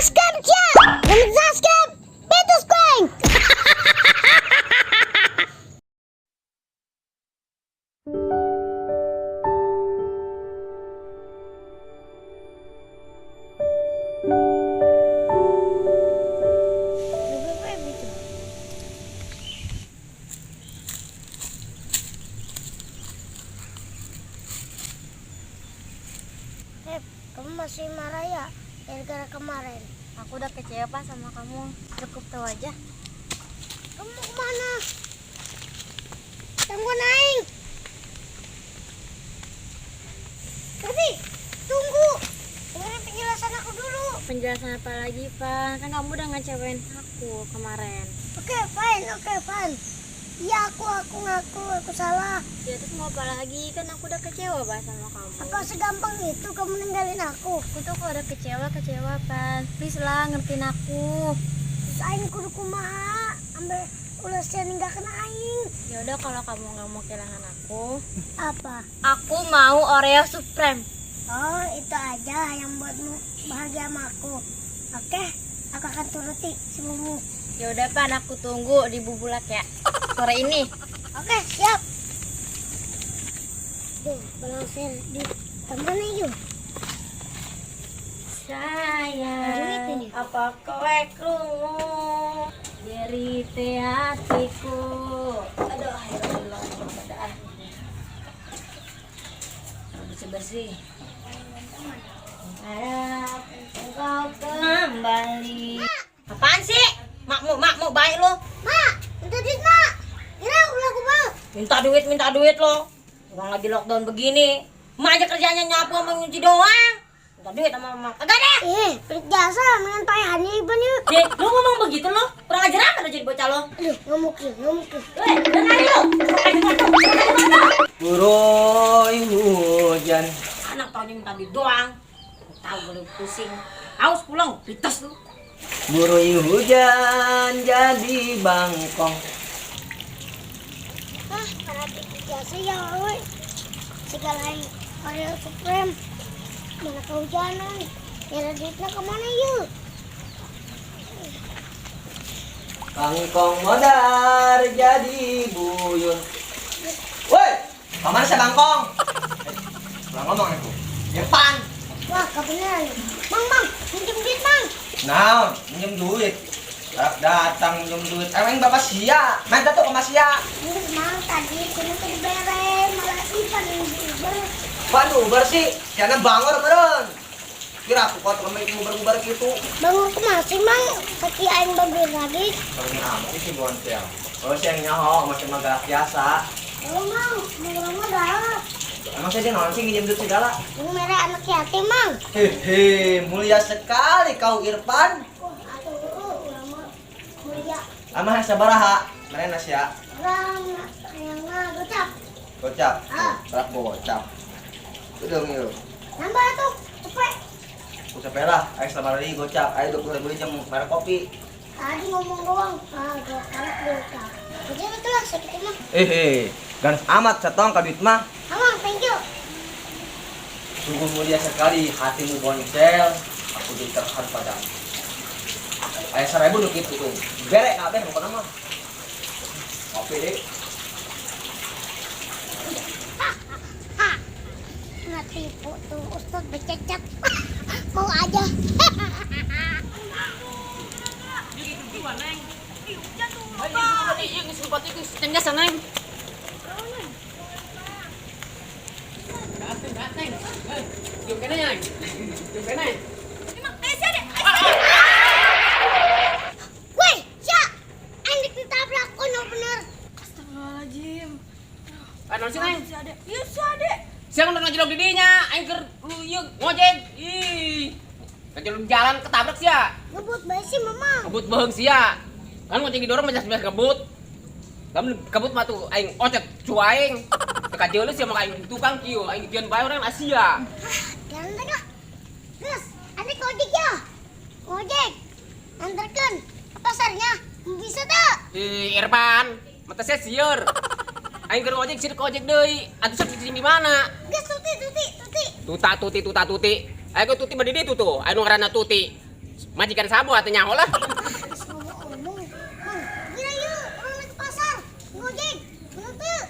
Subscribe sia. Lamun subscribe, betus ku aing. Beb, kamu masih marah ya gara-gara kemarin? Aku udah kecewa, Pak, sama kamu. Cukup tahu aja. Kamu mau kemana? Tunggu aing. Tapi tunggu. Dengerin penjelasan aku dulu. Penjelasan apa lagi, Pak? Kan kamu udah ngecewain aku kemarin. Oke, fine, oke, fine. Iya, aku ngaku, aku salah. Ya terus mau apa lagi? Kan aku udah kecewa, Pak, sama kamu. Apa segampang itu kamu ninggalin aku? Aku tuh kalau udah kecewa, kecewa, Pan. Please lah, ngertiin aku. Terus aing kudu kumaha? Ambil ulah sia ninggalkan aing. Ya udah kalau kamu nggak mau kehilangan aku, Apa? aku mau Oreo Supreme. Oh, itu aja yang buatmu bahagia sama aku. Oke, aku akan turuti semuanya. Ya udah, Pan, aku tunggu di Bubulak ya. Sore ini. Oke, siap. Duh, balansir di taman yuk. Sayang, ini. apa kowe krungu jerite hatiku? Aduh, ya Allah, pada bersih-bersih. Harap engkau kembali. Apaan sih? Makmu, makmu, baik lo. Mak, minta duit, Mak. Kira ulah aku bang. Minta duit lo. Orang lagi lockdown begini. Mak aja kerjanya nyapu sama nyuci doang. Minta duit sama mama. Kagak deh. Eh, pelit jasa, mendingan payahan ibu nih. Deh, lu ngomong begitu lo. Kurang ajar amat lo jadi bocah lo. Aduh, nggak mungkin, nggak mungkin. Weh, dengar lo. Buroi hujan. Anak taunya minta duit doang. Tahu gue pusing. Aus pulang, pites lu. Buroi hujan jadi bangkong. Ah, para pelit jasa ya, oi. Segala yang Oreo Supreme. Mana kehujanan. Nyari duitnya kemana yuk? Kangkong modar jadi buyur. Woi, kemana sih bangkong? Kurang ngomong aku. Irfan. Wah, kebenaran. Mang, mang, minjem duit, mang. Nah, minjem duit. Harap datang minjem duit. Emang bapak sia. Minta tuh ke Mas sia. Ini mang, tadi sini tadi bere, malah Ivan yang Uber. Waduh, Uber sih. Karena bangor meren. Kira aku kuat kalau ngubar-ngubar gitu. Bangun kemana sih, mang? Kaki aing bagus lagi. Kalau amat sih boncel. Kalau sih yang nyaho masih magalak biasa. Oh, mang, mau modal. Emang saya dia nonton sih nginjem duit segala. Ini merah anak yatim, mang. Hehe, mulia sekali kau Irfan. Wah, aduh, ulama mulia. Ama sabaraha, merena sia. Orang yang gocap. Gocap. Ah. Berat gocap. Udah ngilu. Nambah tuh, cepet. Ku capek lah, ayo selama lagi gocap. Ayo 20 ribu jam merek kopi. Tadi ngomong doang, ah, gocap, gocap. Jadi betul lah, sakit mah. Hehe, ganas amat satong ka duit mah. Amang, thank you. Sungguh mulia sekali hatimu boncel. Aku jadi terharu padamu. Ayo 1.000 nu kitu tuh. Bere kabeh pokona mah. Kopi deh. Ha, nggak tipu tuh, Ustadz bececek. Mau aja. Woi, Sya, aing ditabrak, oh no bener. Astagfirullahaladzim. Naon sih, Neng? Si Ade. Iya, si Ade. Siang udah ngajlok di dinya, aing keur lu ieu ngojek. Ih. Ngajlok jalan ketabrak sia. Ngebut bae sih, Mama. Kebut beuheung sia. Kan ngojek didorong mah jelas kebut. Lamun kebut mah tuh aing ocet cu aing. Teu kajeuleuh sia mah aing tukang kieu, aing gituan bae orang Asia. Jalan tengah. Terus, ane ngojek ya. Ngojek. Antarkan ke pasarnya. Bisa tak? Ih, Irfan, mata saya sieur. Aing keur ngojek sieun ojek deui. Atuh sok cicing di mana? Gas tuti tuti tuti. Tuta tuti tuta tuti. Aing ke tuti mah di ditu tuh, anu ngaranna tuti. Majikan sabo atuh nyaho lah. Geus ngomong-ngomong. Mang, gila yuk, urang lagi ke pasar. Ngojek. Bener teu?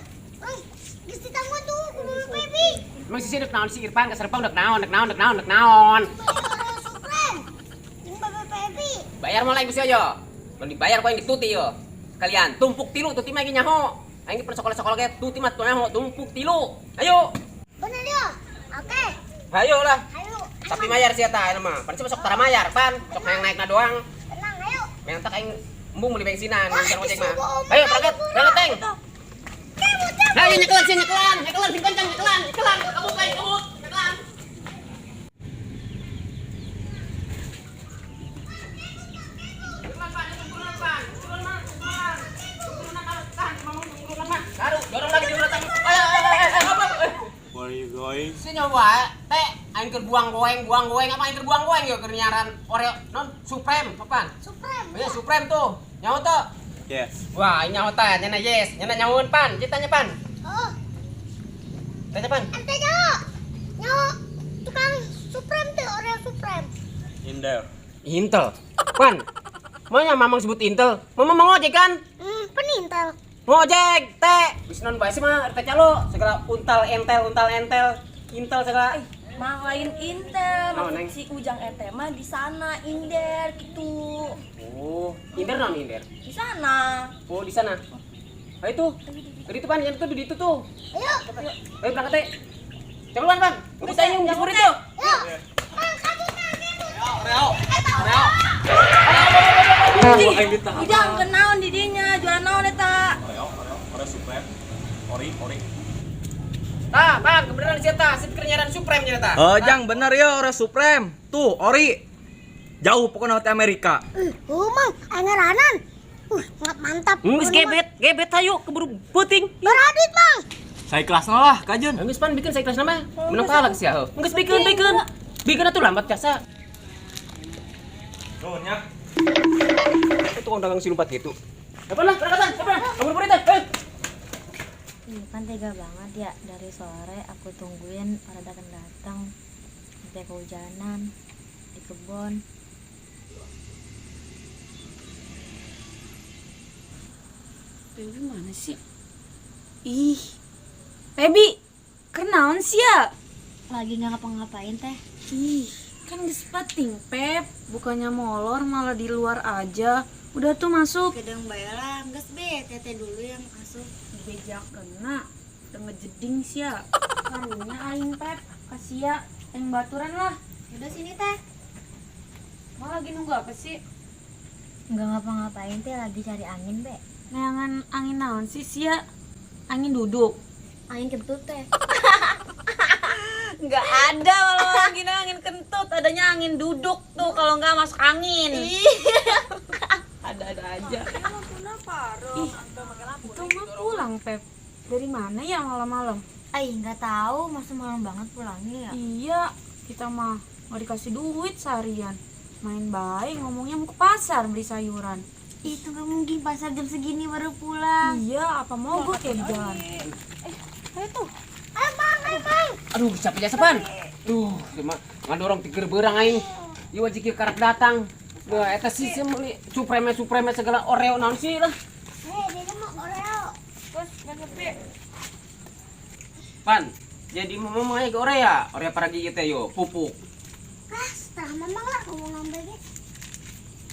Urang geus ditangguhan tuh ku Bebe Pebi. Emang sisi dek naon si Irfan ke Serpong dek naon, dek naon, dek naon, dek naon. Bayar Oreo Supreme. Jeung Bebe Pebi. Bayar mau lain ku yo. Mun dibayar ku aing dituti yo. Sekalian tumpuk tilu tuti mah aing nyaho. Aing ge sekolah-sekolah ge tuti mah tuh nyaho tumpuk tilu. Ayo. Bener ya? Oke. Ayo lah. Ayo. Tapi mayar sih eta ayeuna mah. Pan sih sok tara mayar pan. Sok hayang naikna doang. Tenang, ayo. Mentak aing embung beli bensinan, Wah, ngojek ojek mah. disuruh omong Ayo berangkat, aja, berangkat teng. Kemut, kemut. Nah, ayo nyekelan sih nyekelan, nyekelan sing kencang nyekelan, nyekelan, kebut aing kebut, nyekelan. Baru, dorong lagi di urutan. Ayo, ayo, ayo, ayo, apa? Where are you going? Si nyoba, teh, aing keur buang goeng apa aing keur buang goeng yo keur nyaran Oreo non Supreme, apaan? Supreme. Oh iya, Supreme tuh. Nyawa tuh. Yes. Wah, aing nyawa tah, nyana yes, nyana nyawaeun pan, citanya pan. Oh, Tanya pan. ente nyawa. Nyawa tukang Supreme tuh, Oreo Supreme. In there. Intel. Pan. Maunya mamang sebut Intel. Mama mau ngojek kan? Penintel. Ngojek, teh. Wis non bae sih mah teh calo segala untal entel untal entel Intel segala. Mang lain Intel, Oh, maksud Neng. si Ujang ente mah di sana Inder gitu. Oh, Inder non Inder. Di sana. Oh, di sana. Oh itu. Tadi itu pan, yang itu di itu tuh. Ayo. Ayo berangkat teh. Coba pan, pan. Ngebut aja ngebut itu. Ayo. Mang, kabut, Mang, kabut. Oreo. Oreo. Ujang kenaon di dinya, jualan naon eta? Oreo, Oreo, Oreo Supreme. Ori, Ori. Tah, pan, kebenaran sih tah, sip keur nyaran Supreme nya tah. Oh, Jang, bener ya Oreo Supreme. Tuh, ori. Jauh pokoknya ke Amerika. Oh, Mang, angaranan. Mantap. Geus gebet, gebet ayo keburu beuting. Beradit, Mang. Saya kelas lah, kajen. Geus pan bikin saya kelas nama. Menang kalah geus ya. Geus bikin, bikin. Bikin atuh lambat jasa. Nuhun ya. Itu tukang dagang si lompat gitu. Apa lah, berangkatan, apa lah. Kabur buru teh. Eh. Ih, kan tega banget ya, dari sore aku tungguin orang datang-datang sampai kehujanan di kebun. Pebi mana sih? Ih, Pebi, kenaon sih ya? Lagi nggak ngapa-ngapain teh. Ih, kan geus penting, Pep. Bukannya molor malah di luar aja. Udah tuh masuk. Gedeng bayaran, geus be, teteh dulu yang masuk. Bejak kena, udah ngejeding sih ya. Karunya aing, Pep. Kasih ya, yang baturan lah. Udah sini teh. Mau lagi nunggu apa sih? Nggak ngapa-ngapain teh, lagi cari angin be. Neangan angin naon sih sia? Angin duduk. Angin kentut teh. Nggak ada malah angin angin kentut, adanya angin duduk tuh kalau nggak masuk angin. Ada-ada aja. Ih, itu mah pulang, Pep. Dari mana ya malam-malam? Ay, nggak tahu, masa malam banget pulangnya ya. Iya, kita mah nggak dikasih duit seharian. Main baik, ngomongnya mau ke pasar beli sayuran. Itu nggak mungkin pasar jam segini baru pulang. Iya, apa mogok ya di jalan? Ayo, Bang, ayo, Bang. Aduh, capek jasa pan. Duh, cuma ngadorong tiger berang aing. Ieu wajib kieu karep datang. Duh, eta sih sih meuli Supreme Supreme segala Oreo naon sih lah. Hei, dia mau Oreo. Pan, jadi mama mah ke Oreo ya? Oreo para gigi teh yo, pupuk. Ah, setelah mamang lah ngomong ngambil ge.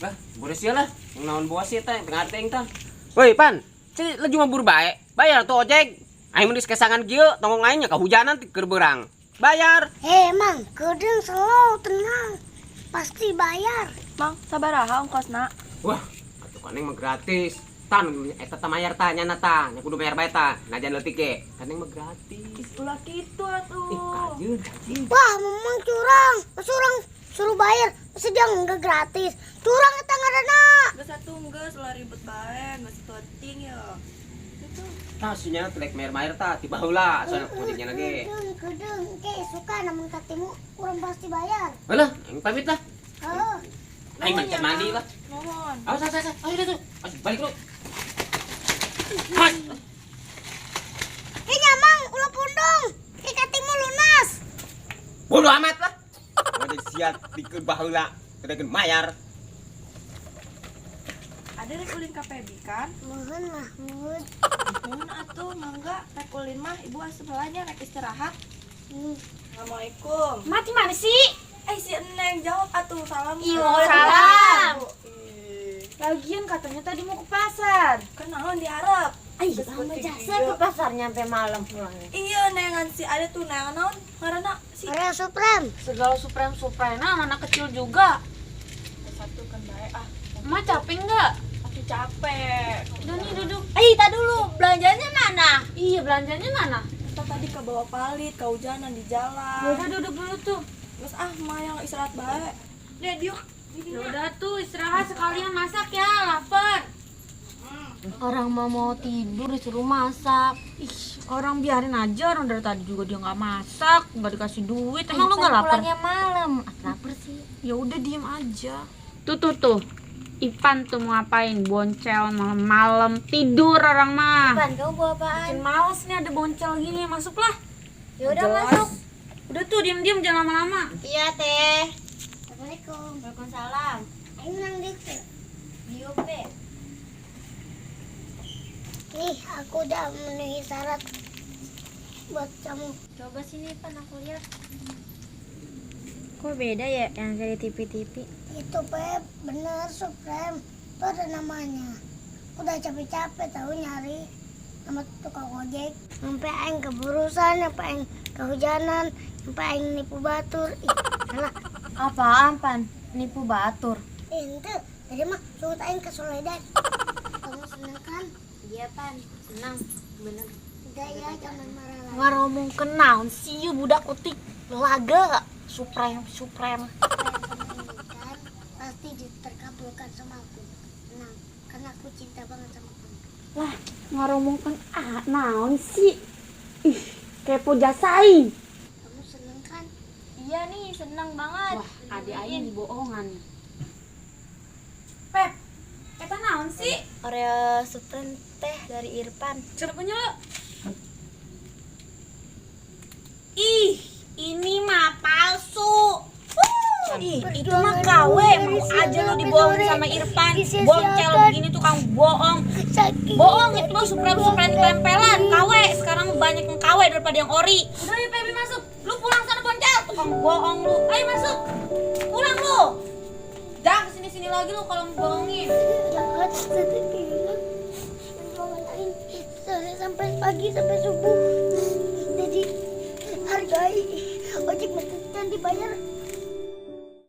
Lah, bodoh sia lah. Yang naon buah sih teh, tengah teh tah. Woi, Pan, si laju mah buru bae. Bayar tuh ojek. Aing mun kesangan kieu, tongong aing nya kahujanan ti keur beurang. Bayar. Hei, Mang, kedeng slow, tenang. Pasti bayar. Mang, sabaraha ongkosna? Wah, atuh kan mah gratis. Tan eta teh mayar ta nyana ta, nya kudu bayar bae ta. Najan leutik ge. Kan mah gratis. Ulah kitu atuh. Ih, kajeun, kajeun. Wah, memang curang. Masa orang suruh bayar, masa dia nggak gratis. Curang eta ngaranna. Geus atuh geus ulah ribet bae, geus penting ya. Itu. Tah si nyana teh bayar-bayar ta, tiba heula soalna ojeknya lagi. Kedeng, kedeng. Ke suka namun katimu kurang pasti bayar. Heulah, aing pamit lah. Oh, Aing mah can mandi lah. Nuhun. Awas, awas, awas. Ayo tuh. Ayo balik lu. Mas. eh nyamang, ulah pundung. Ke katimu lunas. Bodoh amat lah. Ojek siap dikeun baheula. Teu mayar. Ada rek ulin ka Pebi kan? Mohon Mahmud. Mohon atuh mangga rek ulin mah ibu asup heula nya rek istirahat. Assalamualaikum. Mati mana sih? Eh si Neng jawab atuh salam. Iya, salam. Lagian katanya tadi mau ke pasar. Kenaon diharap? Ay, Geus sama penting jasa iya. ke pasar nyampe malam pulangnya. Iya nengan si ada tuh nengan naon ngaranna si Oreo Supreme. Segala supreme suprena anak kecil juga. Satu kan bae ah. Emak capek nggak? Aku capek. Udah nih duduk. Eh, tak dulu, belanjanya mana? Iya, belanjanya mana? Kita tadi ke bawah palit, kehujanan di jalan. Ya udah duduk dulu tuh. Terus ah mayang istirahat bae. Deh diuk. Ya udah tuh istirahat sekalian masak ya, lapar. Orang mau tidur disuruh masak. Ih, orang biarin aja, orang dari tadi juga dia nggak masak, nggak dikasih duit. Emang lu nggak lapar? Pulangnya malam. Ah, lapar sih. Ya udah diem aja. Tuh tuh tuh. Ipan tuh mau ngapain? Boncel malam-malam tidur orang mah. Ipan, kamu bawa apaan? Bikin males nih ada boncel gini, masuklah. Ya udah masuk. Udah tuh diem-diem jangan lama-lama. Iya, Teh. Assalamualaikum. Waalaikumsalam. Ayo nang dikit. Diuk, Pe. Nih, aku udah memenuhi syarat buat kamu. Coba sini, Pan, aku lihat. Kok beda ya yang dari TV-TV? Itu Pep, bener Supreme. Itu ada namanya. Udah capek-capek tahu nyari sama tukang ojek. Sampai aing keburusan, sampai aing kehujanan, sampai aing nipu batur. Ih, salah. Apaan, Pan? Nipu batur. Ente, tadi mah suruh aing ke Soledad. Kamu seneng kan? Iya, Pan. Senang. Bener. Udah ya, jangan marah lagi. Ngaromong kenaon sih ieu budak utik laga supreme supreme. Apa yang kamu inginkan pasti terkabulkan sama aku. Tenang, karena aku cinta banget sama kamu. Lah, ngaromongkeun ah naon sih? Ih, kepo jasai. Kamu seneng kan? Iya nih, senang banget. Wah, adik aing dibohongan nih. Pep, eta naon sih? Oreo Supreme teh dari Irfan. Coba punya lo. Ih, ini mah palsu. Ih, itu mah KW, mau aja lo dibohongin sama Irfan. Boncel begini tukang bohong. Sakit. Bohong itu mah supreme-supreme tempelan, KW. Sekarang banyak yang KW daripada yang ori. Udah ya Pebi masuk. Lu pulang sana boncel, tukang bohong lu. Ayo masuk. Pulang lu. Jangan kesini-sini lagi lu kalau ngebohongin. Jangan sedih gini. Perjuangan aing sore sampai pagi sampai subuh. Jadi hargai ojek betulan dibayar.